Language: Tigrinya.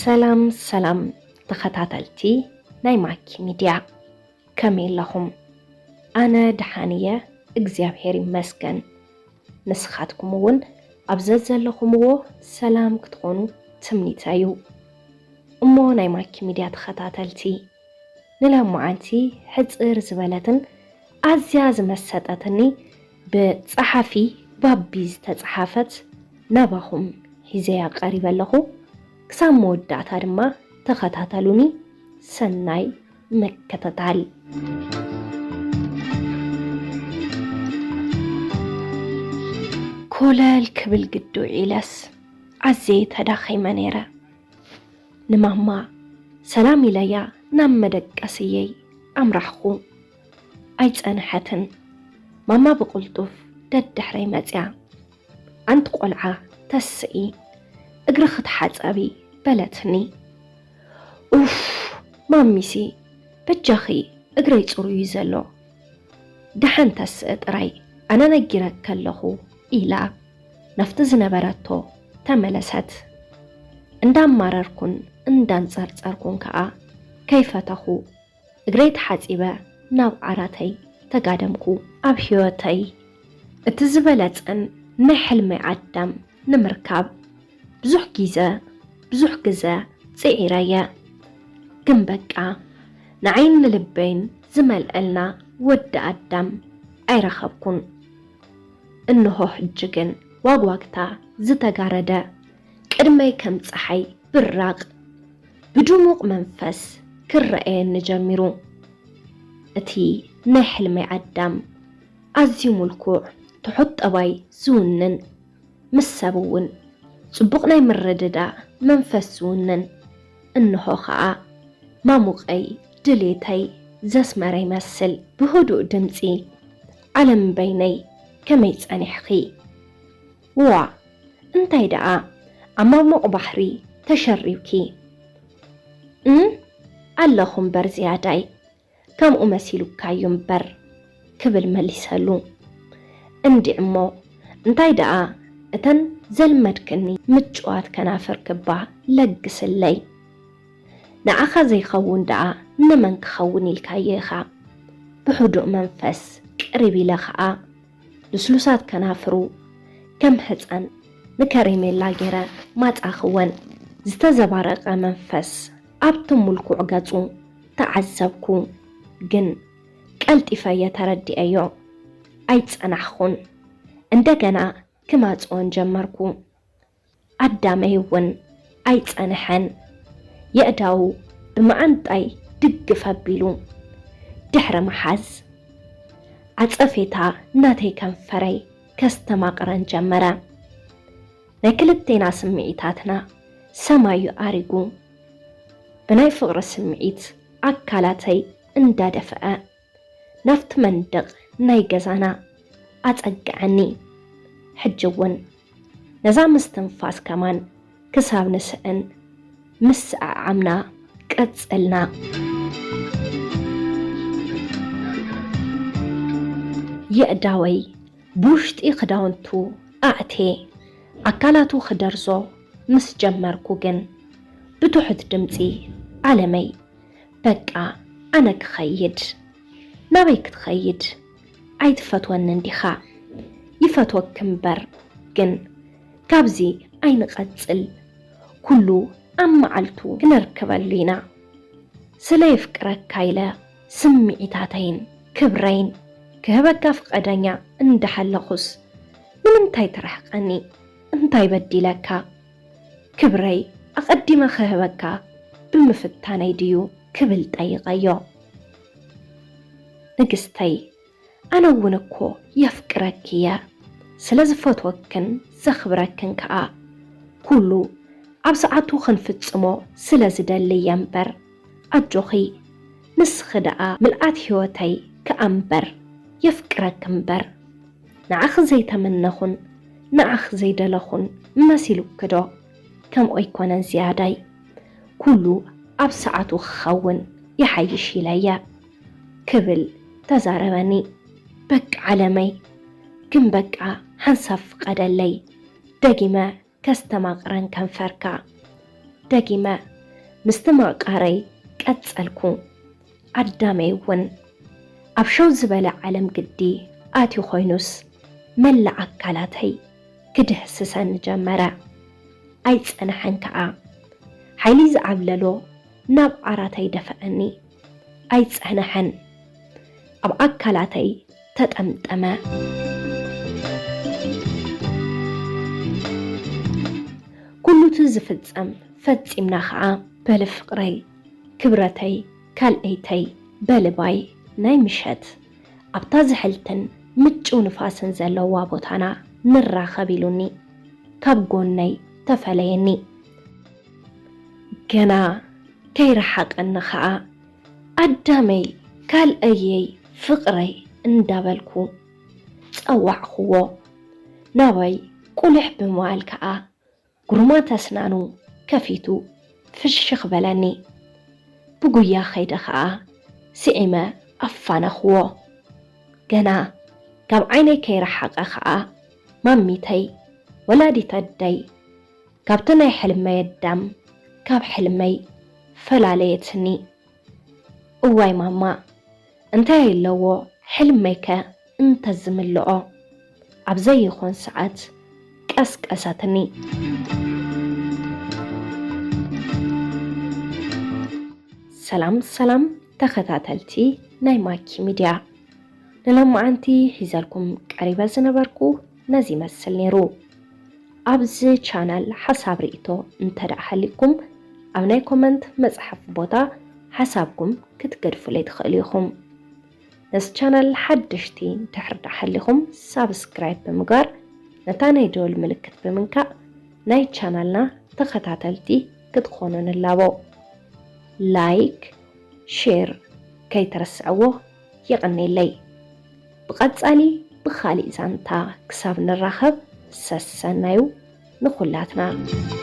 ሰላም ሰላም ተኸታተልቲ ናይ ማኪ ሚድያ፣ ከመይ ኣለኹም? ኣነ ደሓን እየ፣ እግዚኣብሔር ይመስገን። ንስኻትኩም እውን ኣብ ዘዘለኹምዎ ሰላም ክትኾኑ ትምኒተይ እዩ። እሞ ናይ ማኪ ሚድያ ተኸታተልቲ፣ ንሎማዓንቲ ሕጽር ዝበለትን ኣዝያ ዝመሰጠትኒ ብጸሓፊ ባቢ ዝተጸሓፈት ናባኹም ሒዘያ ቀሪበ ኣለኹ። ክሳብ መወዳእታ ድማ ተኸታተሉኒ። ሰናይ ምክትታል። ኮለል ክብል ግዱ ኢለስ ኣዝየ ተዳኺመ ነይረ። ንማማ ሰላም ኢለያ ናብ መደቀስየይ ኣምራሕኹ። ኣይጸንሐትን። ማማ ብቕልጡፍ ደድሕረይ መጽያ። "ኣንቲ ቆልዓ ተስኢ፣ እግርኺ ተሓጸቢ" በለትኒ። "ኡፍ ማሚሲ፣ በጃኺ እግረይ ጽሩይ እዩ ዘሎ። ደሓን ተስኢ ጥራይ፣ ኣነ ነጊረኪ ኣለኹ" ኢላ ናብቲ ዝነበረቶ ተመለሰት። እንዳማረርኩን እንዳንጸርጸርኩን ከኣ ከይፈተኹ እግረይ ተሓጺበ ናብ ዓራተይ ተጋደምኩ። ኣብ ህይወተይ እቲ ዝበለጸን ናይ ሕልመይ ኣዳም ንምርካብ ብዙሕ ግዜ፣ ብዙሕ ግዜ ጽዒረየ። ግን በቃ ንዓይን ንልበይን ዝመልአልና ወዲ ኣዳም ኣይረኸብኩን። እንሆ ሕጂ ግን ዋግዋግታ ዝተጋረደ፣ ቅድመይ ከም ጸሓይ ብራቕ ብድሙቕ መንፈስ ክረኣየኒ ጀሚሩ። እቲ ናይ ሕልመይ ኣዳም ኣዝዩ ምልኩዕ፣ ትሑት ጠባይ ዝውንን፣ ምስ ሰብ እውን ጽቡቕ ናይ ምርድዳእ መንፈስ ዝውንን፣ እንሆ ኸኣ ማሙቐይ ድሌተይ ዘስመረ ይመስል። ብህዱእ ድምጺ፣ "ዓለም በይነይ፣ ከመይ ጸኒሕኺ?" "ዋእ፣ እንታይ ደኣ ኣብ ማሙቕ ባሕሪ ተሸሪብኪ?" "እም፣ ኣለኹ እምበር ዝያዳይ፣ ከምኡ መሲሉካ እዩ እምበር" ክብል መሊሰሉ። "እንዲዕ እሞ፣ እንታይ ደኣ እተን ዘልመድክኒ ምጭዋት ከናፍርኪ እባ ለግስለይ። ንዓኻ ዘይኸውን ደኣ ንመን ክኸውን ኢልካዮ ኢኻ?" ብህዱእ መንፈስ ቅርብ ኢለ ኸኣ ልስሉሳት ከናፍሩ ከም ህጻን ንከሬሜላ ገይረ ማጻኽወን። ዝተዘባረቐ መንፈስ ኣብቲ ምልኩዕ ገጹ ተዓዘብኩ። ግን ቀልጢፈ እየ ተረዲኤዮ። ኣይጸናሕኹን። እንደገና ክማጽወን ጀመርኩ። ኣዳመይ እውን ኣይጸንሐን። የእዳዉ ብመዓንጣይ ድግፍ ኣቢሉ ድሕሪ ምሓዝ፣ ዓጸፌታ ናተይ ከንፈረይ ከስተማቕረን ጀመረ። ናይ ክልቴና ስምዒታትና ሰማዩ ኣሪጉ፣ ብናይ ፍቕሪ ስምዒት ኣካላተይ እንዳደፍአ፣ ናብቲ መንደቕ ናይ ገዛና ኣጸግዐኒ። ሕጂ እውን ነዛ ምስትንፋስ ከማን ክሳብ ንስእን ምስዕዓምና ቀጸልና። የእዳወይ ብውሽጢ ክዳውንቱ ኣእቴ ኣካላቱ ክደርዞ ምስ ጀመርኩ ግን ብትሑት ድምጺ፣ "ዓለመይ፣ በቃ ኣነ ክኸይድ። ናበይ ክትኸይድ? ኣይትፈትወንን ዲኻ? ይፈትወኪ እምበር፣ ግን ካብዚ ኣይንቐጽል። ኩሉ ኣብ መዓልቱ ክነርክበሉ ኢና። ስለ የፍቅረካ ኢለ ስምዒታተይን ክብረይን ክህበካ ፍቓደኛ እንዳሃለኹስ ንምንታይ ትርሕቐኒ? እንታይ በዲለካ? ክብረይ ኣቐዲመ ክህበካ ብምፍታነይ ድዩ?" ክብል ጠይቐዮ። "ንግስተይ፣ ኣነ እውን እኮ የፍቅረኪ እየ። ስለ ዝፈትወክን ዘኽብረክን ከኣ ኩሉ ኣብ ሰዓቱ ክንፍጽሞ ስለ ዝደሊ እየ እምበር፣ ኣጆኺ፣ ንስኺ ደኣ ምልኣት ህይወተይ ከኣ እምበር፣ የፍቅረኪ እምበር፣ ንዓኺ ዘይተመነኹን ንዓኺ ዘይደለኹን መሲሉኪ ዶ? ከምኡ ኣይኮነን ዝያዳይ፣ ኩሉ ኣብ ሰዓቱ ክኸውን ይሓይሽ ኢለ እየ" ክብል ተዛረበኒ። በቃ ዓለመይ፣ ግን በቃ ሓንሳብ ፍቐደለይ፣ ደጊመ ከስተማቕረን ከንፈርካ፣ ደጊመ ምስትማቃረይ ቀጸልኩ። ኣዳመይ እውን ኣብ ሸው ዝበለ ዓለም ግዲ ኣትዩ ኮይኑስ፣ መላእ ኣካላተይ ክድህስሰኒ ጀመረ። ኣይጸንሐን ከኣ። ሓይሊ ዝዓብለሎ ናብ ዓራተይ ደፈኣኒ። ኣይጸንሐን። ኣብ ኣካላተይ ተጠምጠመ። ኩሉቲ ዝፍጸም ፈጺምና ኸኣ፣ በሊ ፍቕረይ፣ ክብረተይ፣ ካልኣይተይ፣ በሊ ባይ ናይ ምሸት ኣብታ ዝሕልትን ምጭው ንፋስን ዘለዋ ቦታና ንራኸብ ኢሉኒ ካብ ጎነይ ተፈለየኒ። ገና ከይረሓቐኒ ኸኣ፣ ኣዳመይ፣ ካልኣየይ፣ ፍቕረይ እንዳበልኩ ጸዋዕኽዎ። ናባይ ቁልሕ ብምባል ከኣ፣ ጉርማት ኣስናኑ ከፊቱ ፍሽኽ በለኒ። ብጉያ ከይደ ኸኣ፣ ስዒመ ኣፋነኽዎ። ገና ካብ ዓይነይ ከይረሓቐ ኸኣ፣ ማሚተይ፣ ወላዲት ኣደይ፣ ካብቲ ናይ ሕልመይ ኣዳም፣ ካብ ሕልመይ ፈላለየትኒ። እዋይ ማማ፣ እንታይ ኣለዎ ሕልመይከ እንተዝምልኦ? ኣብ ዘይኾን ሰዓት ቀስቀሰትኒ። ሰላም ሰላም ተኸታተልቲ ናይ ማኪ ሚድያ፣ ንሎማዓንቲ ሒዘልኩም ቀሪበ ዝነበርኩ ነዚ ይመስል ነይሩ። ኣብዚ ቻናል ሓሳብ ርእይቶ እንተ ደኣ ሃልይኩም፣ ኣብ ናይ ኮመንት መጽሓፊ ቦታ ሓሳብኩም ክትገድፉለይ ትኽእሉ ኢኹም። ነዚ ቻናል ሓደሽቲ እንድሕር ደኣ ሃሊኹም፣ ሳብስክራይብ ብምግባር፣ ነታ ናይ ደወል ምልክት ብምንካእ ናይ ቻናልና ተኸታተልቲ ክትኾኑ ንላቦ። ላይክ፣ ሼር ከይትረስዕዎ። የቐኔለይ። ብቐጻሊ ብኻሊእ ዛንታ ክሳብ ንራኸብ፣ ሰሰናዩ ንኹላትና።